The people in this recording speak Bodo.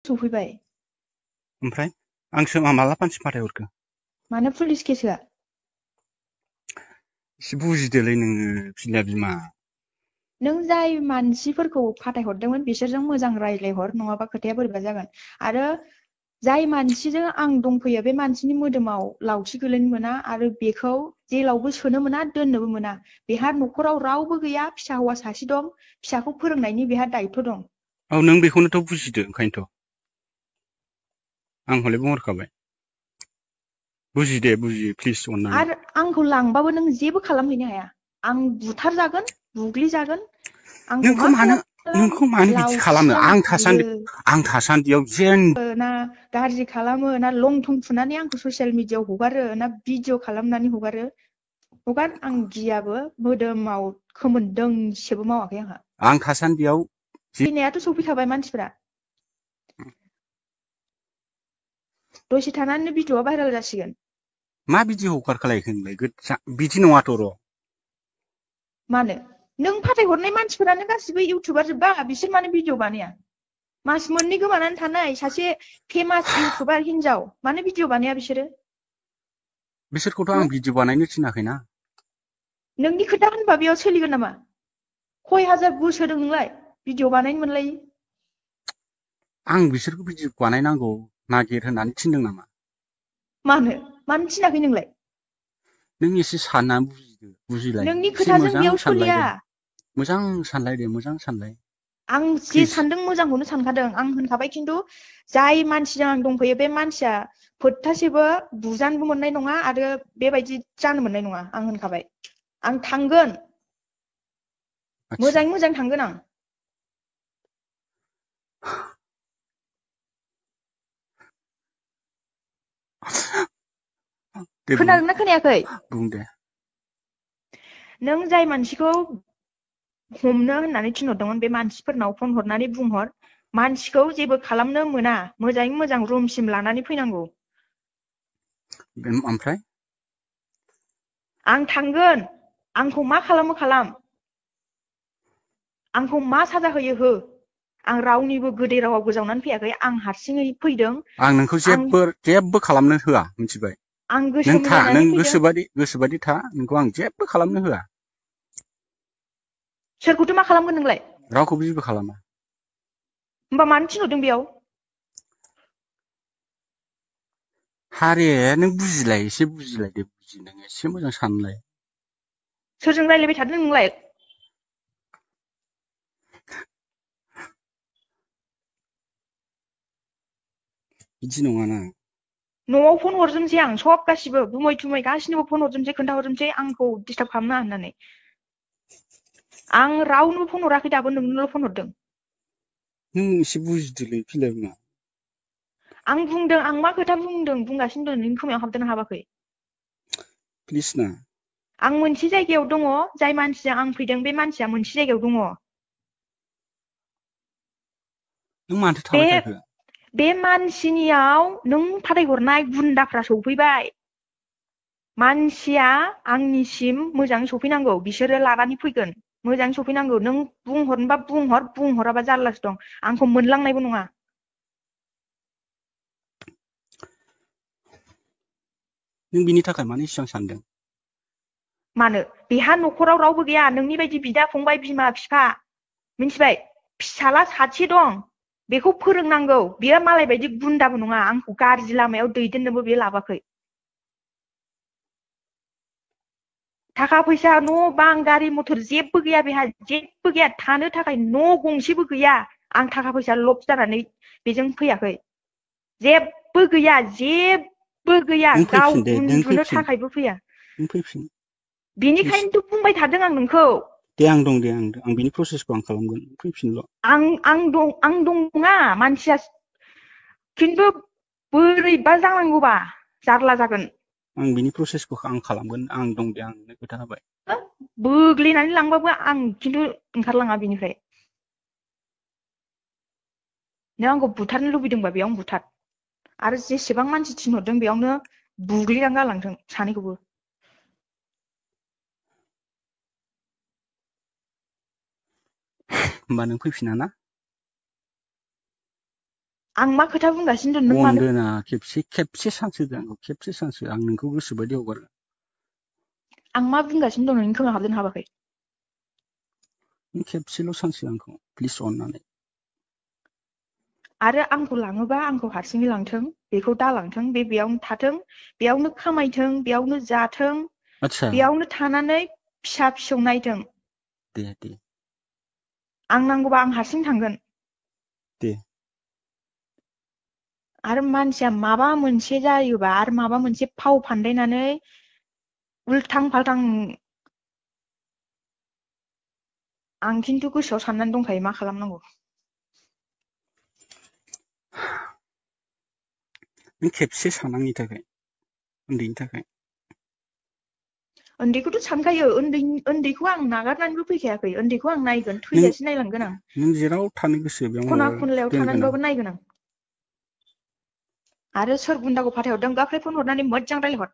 सफैबाय। ओमफ्राय आंसो माला मानसि फाथायहरखो? मानो पुलिस केस होआ? एसे बुजिदोलै नोङो फिला बिमा। नों जाय मानसिफोरखौ फाथायहरदोंमोन बिसोरजों मोजां रायज्लायहर, नङाबा खोथाया बोरैबा जागोन। आरो जाय मानसिजों आं दंफैयो बे मानसिनि मोदोमाव लावथि गोलैनो मोना आरो बेखौ जेलावबो सोनो मोना, दोननोबो मोना। बेहा न'खराव रावबो गैया, फिसा हौवा सासे दं, फिसाखौ फोरोंनायनि बेहा दायित्व दं। औ नों बेखौनोथ' बुजिदो, ओंखायनोथ'। आं हले बुंहरखाबाय। बुजि प्लिज अननानै। आरो आंखौ लांबाबो नों जेबो खालामहैनो हाया। आं बुथारजागोन, बुग्लिजागोन, आंखौ मा खालाम नोंखौ मानो बिदि खालामनो? लावथिजों बुयो आं थासान्दियाव जेन ना गाज्रि खालामो ना लं थं थुनानै आंखौ ससियेल मिडियाआव हगारो ना भिडिअ खालामनानै हगारो। हगार, आं गियाबो, मोदोमाव खोमोन दोंसेबो मावाखै आंहा। आं थासान्दियाव फैनायाथ' सफैखाबाय मानसिफोरा। दसे थानानै भिडिअआ भाइरेल जासिगोन। मा बिदि हगारखालायखो नोंलाय? बिदि नङाथ' र'। मानो? नों फाथायहरनाय मानसिफोरानो गासिबो इउटुबार जोबबा, बिसोर मानो भिडिअ बानाया? मास मोननै गोमानानै थानाय सासे फेमास इउटुबार हिनजाव, मानो भिडिअ बानाया बिसोरो? बिसोरखौथ' आं भिडिअ बानायनो थिनाखैना। नोंनि खोथा होनबा बेयाव सोलिगोन नामा? खय हाजार बोसोर होदों नोंलाय भिडिअ बानायनो मोनलायि? आं बिसोरखौ भिडिअ बानायनांगौ नागिर होननानै थिनदों नामा? मानो थिनाखै नोंलाय? नों एसे साननानै बुजिलाय, नोंनि एसे खोथाजों मोजां बेयाव सोलिया। सानलायदो। मोजां सानलाय। आं जे प्लिज सानदों मोजांखौनो सानखादों। आं होनखाबाय, खिन्थु जाय मानसिजों आं दंफैयो बे मानसिया फोथासेबो बुजानोबो मोननाय नङा आरो बेबायदि जानो मोननाय नङा। आं होनखाबाय। आं थांगोन, आदसा मोजाङै मोजां थांगोन आं। दे खोनादोंना खोनायाखै? बुं दे। नों जाय मानसिखौ हमनो होननानै थिनहरदोंमोन बे मानसिफोरनाव फन हरनानै बुंहर, मानसिखौ जेबो खालामनो मोना, मोजाङै मोजां रुमसिम लानानै फैनांगौ। ओमफ्राय? आं थांगोन, आंखौ मा खालामो खालाम, आंखौ मा साजा होयो हो। आं रावनिबो गोदै रावाव गोजावनानै फैयाखै, आं हारसिङै फैदों। आं नोंखौ जेबो खालामनो होआ, मिथिबाय? आं गोसो नों था, नों मिलायनानै फैदों। गोसोबादि था, नोंखौ आं जेबो खालामनो होआ। सोरखौथो मा खालामगोन नोंलाय? रावखौबो जेबो खालामा। होमबा मानो थिनहरदों बेयाव? हारे, नों बुजिलाय, एसे बुजिलाय दे, नों एसे मोजां सानलाय। सोरजों रायलायबाय थादों नोंलाय? बिदि नङाना। न'आव फन हरजोबनोसै आं, सब गासिबो गुमै थुमै गासिनोबो फन हरजोबनोसै, खोन्थाहरजोबनोसै आंखौ डिस्टार्ब खालामनाङा होननानै। आं रावनोबो फन हराखै दाबो, नोंनोल' फन हरदों। नों एसे बुजिदोलै फिला बिमा। आं बुंदों, आं मा खोथा बुंदों बुंगासिनो दं, नोंनि खोमायाव हाबदोंना हाबाखै? प्लिज ना। आं मोनसे जायगायाव दङ, जाय मानसिजों आं फैदों बे मानसिया मोनसे जायगायाव दङ। नों मानोथो बे थाबाय थाखो? बे मानसिनियाव नों फाथायहरनाय गुन्दाफ्रा सफैबाय। मानसिया आंनिसिम मोजाङै सफैनांगौ, बिसोरो लानानै फैगोन। मोजाङै सफैनांगौ। नों बुंहरनोबा बुंहर, बुंहराबा जारलासो दं। आंखौ मोनलांनायबो नङा। नों बिनि थाखाय मानो इसेबां सानदों? मानो? बेहा न'खराव रावबो गैया, नोंनि बायदि बिदा फंबाय बिमा बिफा, मिन्थिबाय? फिसाला सासे दं, बेखौ फोरोंनांगौ। बेयो मालाय बायदि गुन्दाबो नङा, आंखौ गाज्रि लामायाव दैदेननोबो बे लाबाखै। थाखा फैसा, न' बां, गारि मथर जेबो गैया बेहा, जेबो गैया। थानो थाखाय न' गंसेबो गैया। आं थाखा फैसा लब जानानै बेजों फैयाखै। जेबो गैया, जेबो गैया। नों गाव फैफिन दे, नों उन्दुनो फैफिन। थाखायबो फैया। नों फैफिन। प्लिज। बिनिखायनोथ' बुंबाय थादों आं नोंखौ। दे आं दं, आं बिनि प्रसेसखौ आं खालामगोन, फैफिनल'। आं दं नङा, मानसिया खिन्थु बोरैबा जानांगौबा जारला जागोन। आं बिनि प्रसेसखौ आं खालामगोन, आं दं दे, आं नोंनो खोथा होबाय। बोग्लिनानै लांबाबो आं खिन्थु ओंखारलाङा बिनिफ्राय। नों आंखौ बुथारनो लुबैदोंबा बेयावनो बुथार। आरो जेसेबां मानसि थिनहरदों बेयावनो बुग्लिनानै गालांथों सानैखौबो। होमबा नों फैफिना ना? आं मा खोथा बुंगासिनो दं नों मानो अनदोना खेबसे सानसोदो आंखौ खेबसे सानसो आं नोंखौ गोसोबायदि हगारो आं मा बुंगासिनो दं नोंनि खोमायाव हाबदों हाबाखै नों खेबसेल' सानसो आंखौ प्लिज अननानै आरो आंखौ लाङोबा आंखौ हारसिङै लांथों बेखौ दालांथों बेयावनो थाथों बेयावनो खामायथों बेयावनो जाथों आदसा बेयावनो थानानै फिसा फिसौ नायथों दे आं नांगौबा आं हारसिं थांगोन दे आरो मानसिया माबा मोनसे जायोबा आरो माबा मोनसे फाव फान्दायनानै उल्थां फाल्थां आं खिन्थु गोसोआव साननानै दंखायो मा खालामनांगौ नों खेबसे सान आंनि थाखाय उन्दैनि थाखाय उन्दैखौथ' सानखायो उन्दैखौ आं नागारनानैबो फैखायाखै उन्दैखौ आं नायगोन नों थैजासे नायलांगोन आं नों जेराव थानो गोसो बेयाव खना माबा खनलायाव दोनगोन आं थानानैबाबो नायगोन आं आरो सोर गुन्दाखौ फाथायहरदों गाख्राय फन हरनानै मोजां रायलायहर